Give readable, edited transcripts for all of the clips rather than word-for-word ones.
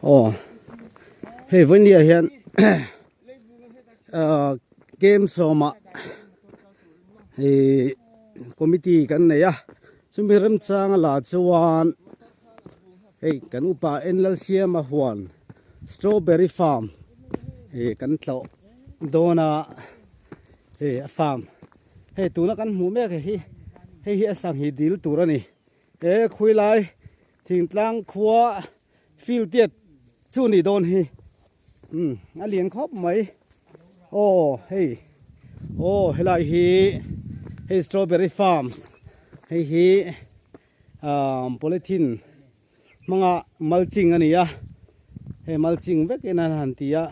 Aw hei vawinia hian ah kem sawma ihh committee kan nei a chumi remchang a la chuan hei kan upa en Lalsiama huan strawberry farm ih kan tlawh dawn a hei a farm hei tuna kan hmuh mek hi hei hi a sanghi dil tur a ni he khawilai thingtlang khua field tiat chu nih dawn hi umm a lian khawp mai aw hei aw helai hi hei strawberry farm hei hi ah polythene hmanga mulching a ni a hei mulching vek in an han ti a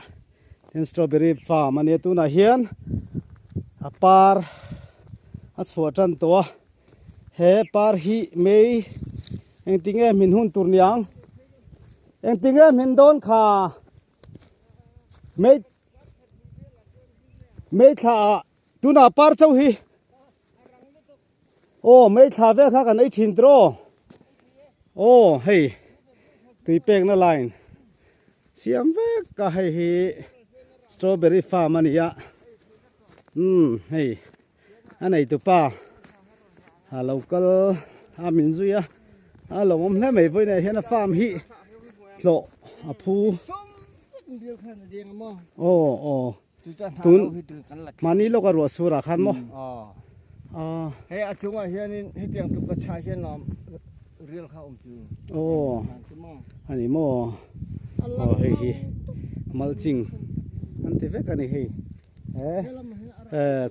tin strawberry farm a nia tunah hian a par a chhuah tan tawh a he par hi mei engtinge hmin hun tur niang engtinge hmin dawn kha mei mei thla ah tunah par chauh hi. Aw mei thla vel kha kan ei thin tiraw aw hei tui pekna line siam vek a hei hi strawberry farm a ni a umm hei a neitu pa a lo kal a min zui a a lo awm hle mai vawiinah hian a farm hi tlawh a phu aw aw. Tun mahni lawka ruah surah khan maw? Aw. Hei a chungah hianin hetiang tluk ka chhah hian lawm rial kha awm chu. Aw. A ni maw? Aw hei hi mulching an ti vek a ni hei. He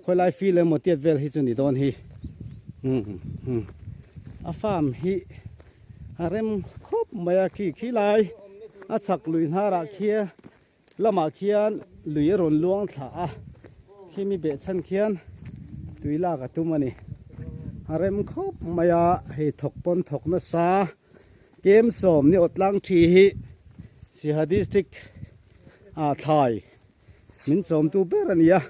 khawilai field emaw tiat vel hi chu ni dawn hi. A farm hi a rem khawp mai a khi khilai a chhak lui hnarah khia Lamah khian lui a rawn luang thla a, khimi behchhan khian tui lak a tum a ni. A rem khawp mai a, hei thawk pawn thawk nasa kem sawm ni awt tlang thi hi Siaha district ah thlai min chawmtu ber a ni a,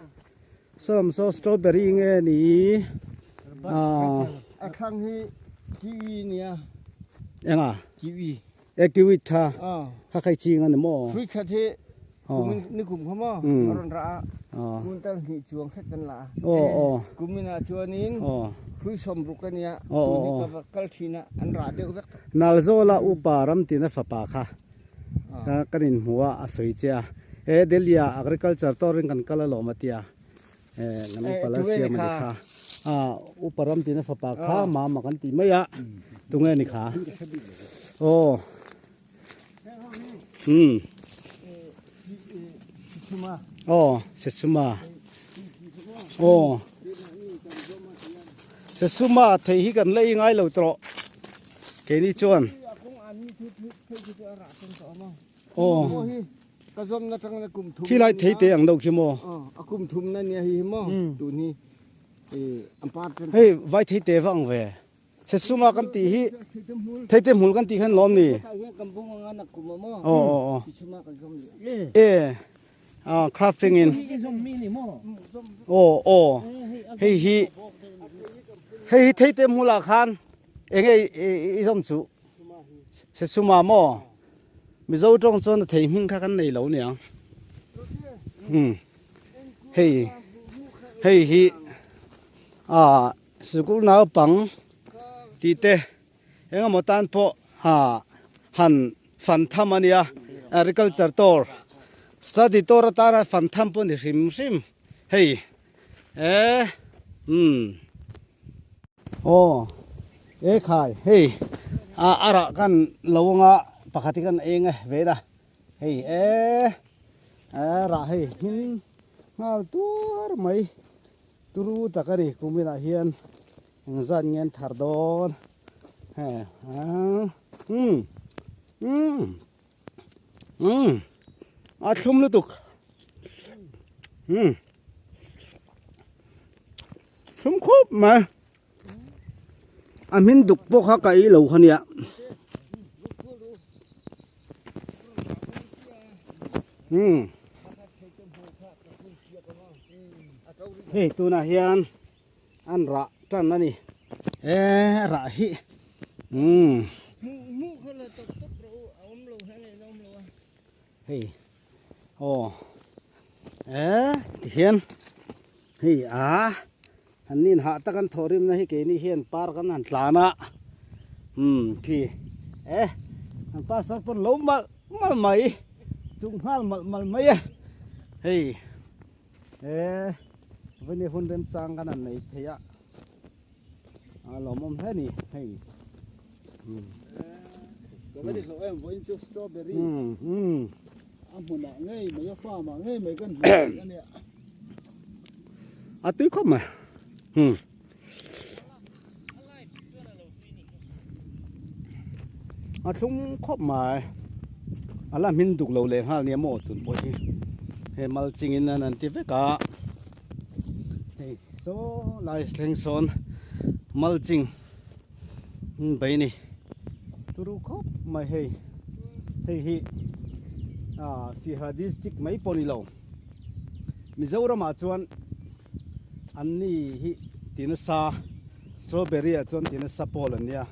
sawm saw strawberry nge ni ah. A thlang hi kiwi nia. Enga? Kiwi. E kiwi tha kha khai ching ani maw? Hrui khat hi kumin ni kum kha maw a rawn rah a kun tal hnih chuang hret kan la a kumin ah chuanin hrui sawm ruk a nia tun hi ka va kal thin a an rah deuh vek tawh. Nalzawla upa Ramtina fapa kha kan inhmu a a sawi che a he Delhi ah agriculture tour in kan kal alawm a tia kan upa Lalsiama ni kha upa Ramtina fapa kha mama kan tih mai a tunge ni kha aw um aw sesuma aw sesuma thei hi kan la i ngai lo tawh keini chuan aw. Ka zawm na tang na kum thum. Khi lai thei te ang deuh khi maw? A kum thum na nia hi hi maw tun hi an par ten. Hei vai thei te va ang ve. Sesuma kan tih hi thei te hmul kan tih khan lawm ni. Kan bung anga na kum a maw? Aw aw aw. Sesuma kan zawm leh. E crafting in. Aw aw hei hi hei hi thei te hmul ah khan enge i zawm chu sesuma maw? Mizo tawng chuan a thei hming kha kan nei lo nia. Hmm. Hei hei hi a sikul naupang tih te engemaw tan pawh a han fan tham a nia agriculture tour study tour atana fan tham pawh a ni hrim hrim hei e umm. Aw e khai hei a a rah kan lo anga pakhat hi kan eng e ve ila hei e a rah hei hmin nghal tuar mai turu tak a ni kuminah hian engzat nge an thar dawn he a umm umm umm a thlum lutuk umm. Thlum khawp mai a hmin duk pawh kha ka ei lo kha nia umm hei tunah hian an rah tan a ni e rah hi umm. Hei aw eh tihian hei a an nin hah tak an thawh rimna hi keini hian par kan han tlan a umm khi eh an pastor pawn lo malh malh mai chung nghal malh malh mai e hei eh vawini hun remchang kan han nei thei a a lawmawm hle a ni hei. Ka va hlauh em vawiin chu strawberry a hmunah ngei mai a farm ah ngei mai kan hmu theih a nia. A tui khawp mai. A thlum khawp mai. A la hmin duk lo leh nghal nia maw tun pawh hi. Hei mal chingin an an ti vek a. Hei saw lai thleng sawn mal ching. Bai ni turu khawp mai hei hei hi ah Siaha district mai pawh ni lo Mizoram ah chuan an ni hi ti nasa strawberry ah chuan ti nasa pawl an nia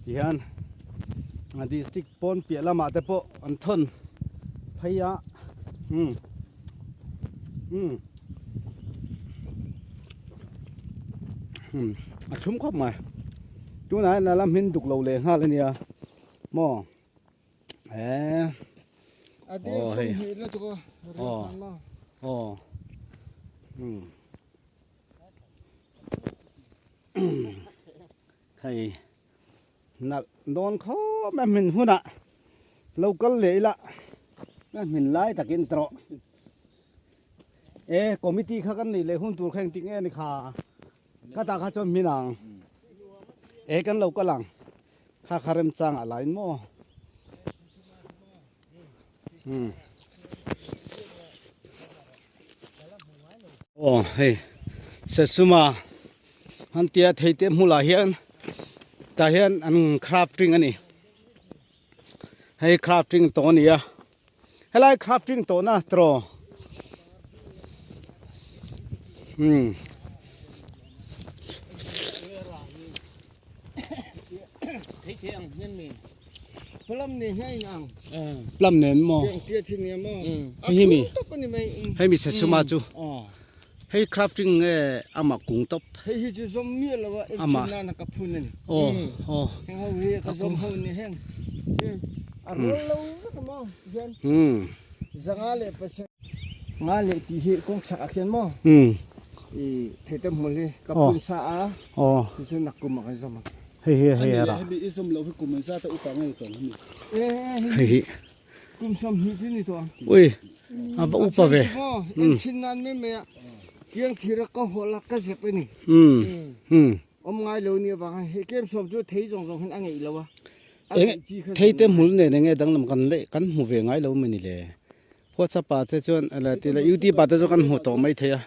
tihian a district pawn piah lamah te pawh an thawn phei a umm umm. A thlum khawp mai tunah hian a la hmin duk lo leh nghal a nia maw eh aw hei aw aw um hei nalh dawn khawp mai hmin hunah lo kal leh ila a hmin lai takin tawh. E committee kha kan nei leh hun tur kha engtik nge ni kha ka tah kha chuan hmin ang e kan lo kal ang kha kha remchang ah lain maw um aw hei sesuma han tia thei te hmulah hian tah hian an crafting a ni hei crafting tawh a ni a. Helai crafting tawhna tiraw umm. Plum nen maw hei mi hei mi sesuma chu hei crafting nge ama kung tawp ama aw aw. Umm. Zanga leh pasarih nga leh tih hi kawng chhak ah khian maw i theite hmul hi ka phun sa a chu chu nakkum ah kan zawm ang. Hei hi hei a ra. Hemi i zawm loh hi kum engzat a upa nge ni tawh ang hemi? Hei hi. Kum 20 chu ni tawh ang. Ui a va upa ve. En thin nan mai mai a tiang thir a ka hawlh a ka zep a ni. Awm ngai lo nia vang a hei kem sawm chu thei zawng zawng hian a ngeih lo a. Eng thei te hmul nen enge danglam kan leh kan hmu ve ngai lo mai ni le. WhatsApp ah te chuan la ti la YouTube ah te chuan kan hmu tawh mai thei a.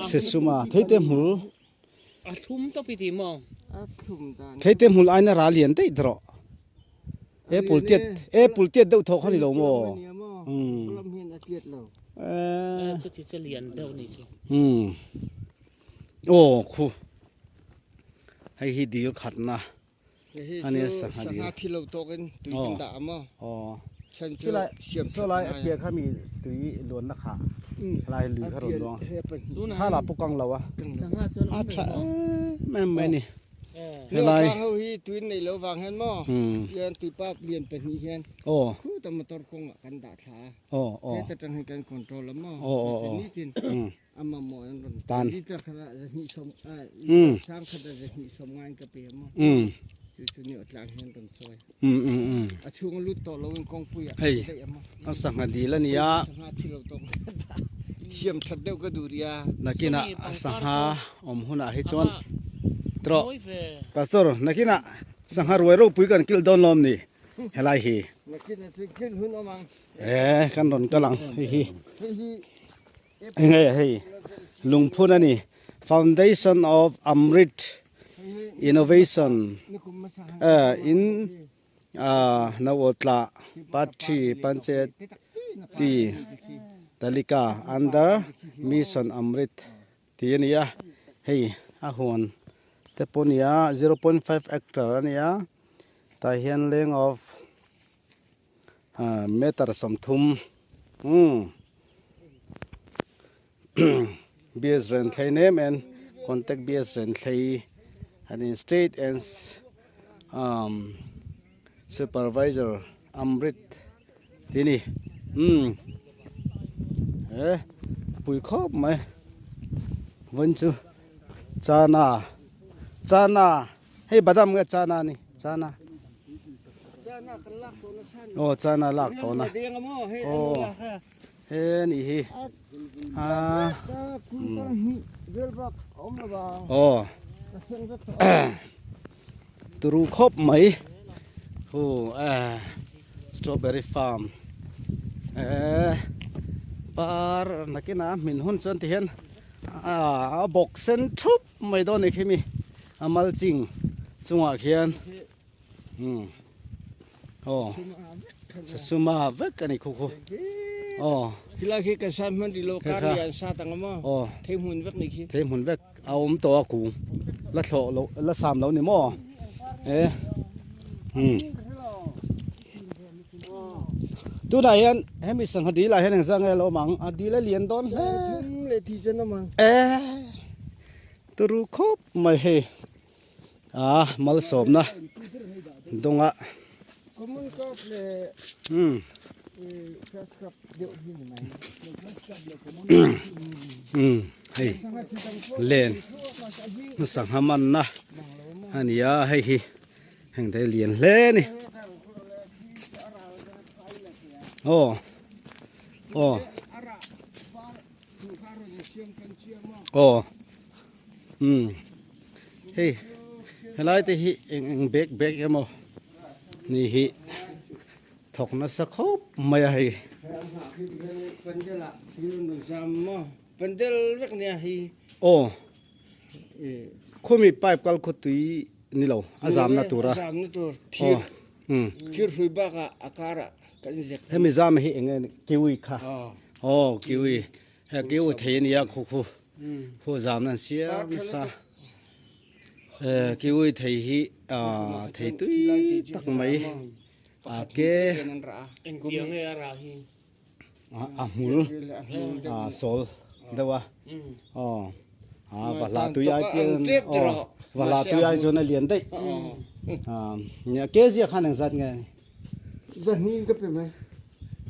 Sesuma thei te hmul. A thlum tawp i ti maw? Thei te hmul aina ral lian daih rawh. Apple tiat apple tiat deuh thawk kha ni lo maw? Umm. Chuti chu lian deuh ni chu. Umm. Aw khu. Hei hi dil khatna. Hei hi chu sangha thi lo tawkin tui kan dah a maw? Chan chu siam that a ngai a. Piah kha mi tui luanna kha helai lui kha rawn luang a. Tha lah pawh kang lo a. A tha em em mai a ni. Helai ho hi tui nei lo vang hian maw? Tian tui pap lian pahnih hian khuta motor kawngah kan dah thla a. Heta tang hi kan control a maw? Nitin A mamawh an rawn tan. Liter khat ah zahnih sawm ah liter sang khat ah zahnih sawm nga in ka pe a maw. Chu chu ni tlang hian rawn chawi. A chhung a lut tawh lo in kawngpui ah Hei daih a maw. a sangha dil a nia. Sangha thi lo tawk siam that deuh ka duh rih a. Nakinah a sangha awm hunah hi chuan tawh Pastor nakinah sangha ruai ropui kan kilh dawn lawm ni helai hi. Nakinah chuan kilh hun awm ang. Eh kan rawn kal ang hei hi. Hei hi Enge hei lungphun a ni foundation of amrit innovation in nautla party panchayat ti talika under mission amrit tih a ni a hei a huan te pawh a ni a 0.5 hectare a ni a tah hian length of. Meter 30 umm BS Renthlei name and contact BS Renthlei an state and umm supervisor Amrit tih a ni umm he pui khawp mai vawiin chu chana chana hei badam nge chana a ni chana aw chana lak tawh na aw he nih hi aa aw turu khawp mai hu strawberry farm eh par nakinah a hmin hun chuan tihian a bawk sen thup mai dawn a ni khi mi a mulching chungah khian umm aw sasuma vek a ni khu khu aw khilai khi kan san hman rih lo kar lian sa tang a maw thei hmun vek ni khi thei hmun vek a awm tawh a kung la thlawh loh la sam lo ni maw e umm tunah hian hemi sangha dil ah hian engzah nge a lo awm ang a dil a lian dawn hle e turu khawp mai hei a malsawmna dawngah umm umm hei len sangha manna a ni a hei hi heng te lian hle a ni aw aw aw umm hei helai te hi eng eng bag bag emaw ni hi thawk nasa khawp mai a hei. Aw khumi pipe kal khaw tui ni lo a zamna tura aw hemi zam hi eng nge kiwi kha aw kiwi he kiwi thei a nia khu khu khu zamna an siam nasa kiwi thei hi thei tui tak mai a ke a hmul a sawl deuh a aw a va hla tui ai pian aw va hla tui ai chuan a lian daih a nia ke zia khan engzat nge zahni ka pe mai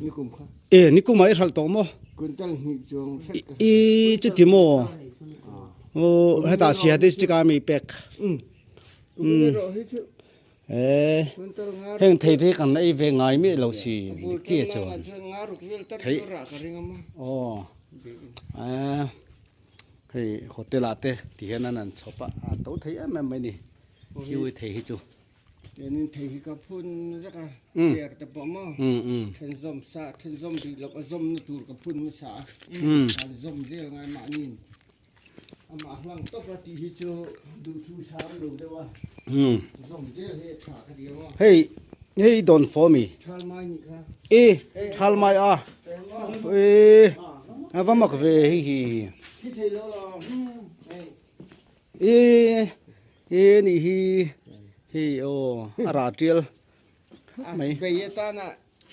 nikum kha e nikum ah i hralh tawh maw quintal hnih chuang hret ka i chuti maw aw hetah Siaha district ah mi pek um Eeh heng thei te hi kan ei ve ngai miah lo si dik chiah chuan thei aw eeh hei hotel ah te ti hian an han chhawp a a to thei em em mai ni kiwi thei hi chu Kenin thei hi ka phun vek a ter te pawh maw then zawm sa then zawm rih loh a zawmna tur ka phun hmasa a kan zawm zel ngai mahniin Amah hlang tawp a tih hi chu duhthu sang lo deuh a, zawm zel hi a tha ka ti ang aw. Hei hei dawn fo mi. Thal mai nih kha. E thal mai a. E a va mak ve hei hi. Thi thei lo lo. Hei. E e nih hi hei aw a rah tial mai. Bei atana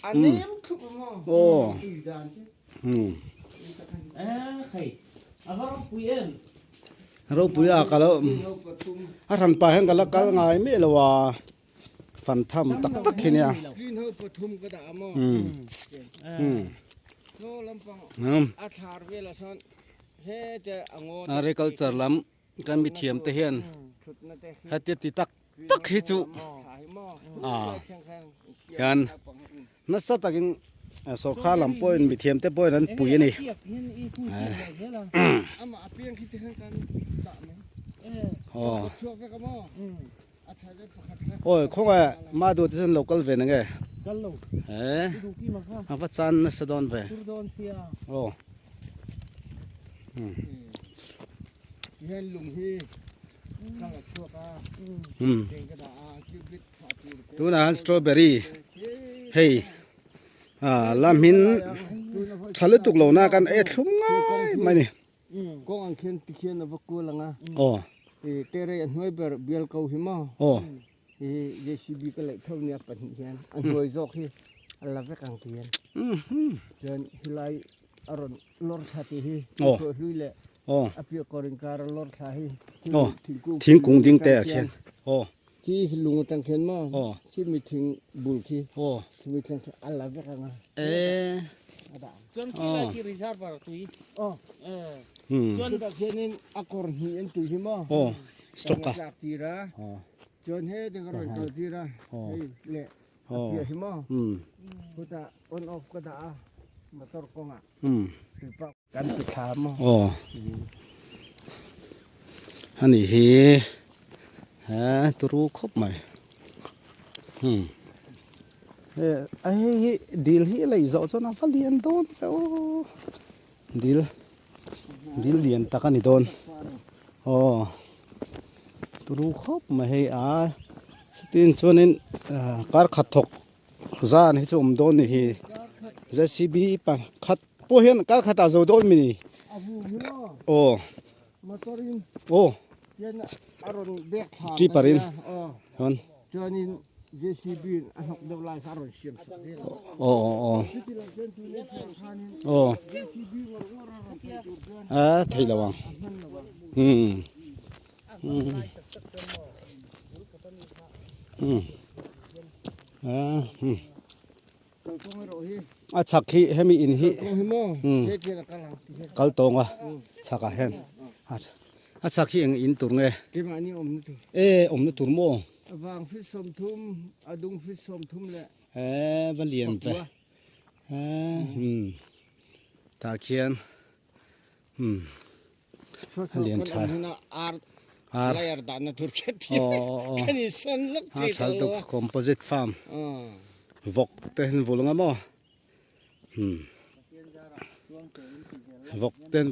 a nem thlup a maw. Aw. Tui dan chu. Ropui a ka lo a hran pah hian ka la kal ngai miah lo a fan tham tak tak hi nia agriculture lam kan mithiam te hian hetia ti tak tak hi chu a hian nasa takin sawrkar lam pawhin mithiam te pawhin an pui a ni aw awi khawngaih mah duh te chuan lo kal ve na nge he a va chan nasa dawn ve aw. Tunah hian strawberry hei ah la hmin tha lutuk lo na kan ei thlum ngai mai a ni. Kawng ang khian tikhian a va kual ang a. Aw. Terei a hnuai ber bial ko hi maw. Aw. JCB ka laih tho nia pahnih hian a hnuai zawk hi. A la vek ang ti hian. Chuan helai a rawn lawr thla tih hi chhuah hlui leh a piah kawr inkar a lawr thla hi thingkung thingkung ding te ah khian khi lung atang khian maw khi mi thing bul khi khi mi thleng khi a la vek ang a a dah ang. Chuan khi lai khi reservoir tui chuan chutah khianin a kawr hnih an tui hi maw stock a tlak tir a chuan heti ka rawn kal tir a hei leh A piah hi maw? Khutah on off ka dah a motor kawngah tuipak kan ti thla maw? Aw ani hi he turu khawp mai a hei hi dil hi a lei zawh chuan a va lian dawn ve aw dil dil lian tak a ni dawn aw turu khawp mai hei a chutin chuanin ah kar khat thawk zan hi chu awm dawn ni hi jcb pakhat pawh hian kar khatah zo dawn mi ni aw aw tipper in chuan. Chuanin JCB in a hnawk deuh lai kha a rawn siam chhuak zel a. Aw aw aw. Chuti lo chuan tun e siam khanin Aw. JCB ngawr ngawr a rawn thei tur chuan A thei lo ang. a hman lo ang. Hmm. Hmm. Hmm. A hmm. Kalkawng erawh hi. A chhak hi hemi in hi. Kalkawng hi maw? He tian a kal ang ti hian. Kal tawng a chhakah hian. A chhak hi eng in tur nge? Keimahni awmna tur. E awmna tur maw? A vang fit 30, a dung fit 30 leh. E va lian ve. E hmm. Tah khian hmm. A lian tha. Ar Ar. Layer dahna tur kha ti. Aw aw aw. Kan in sawn lawk thei tawh lo a. Composite farm. Vawk te hin vul nga maw? Hmm. Vawk ten.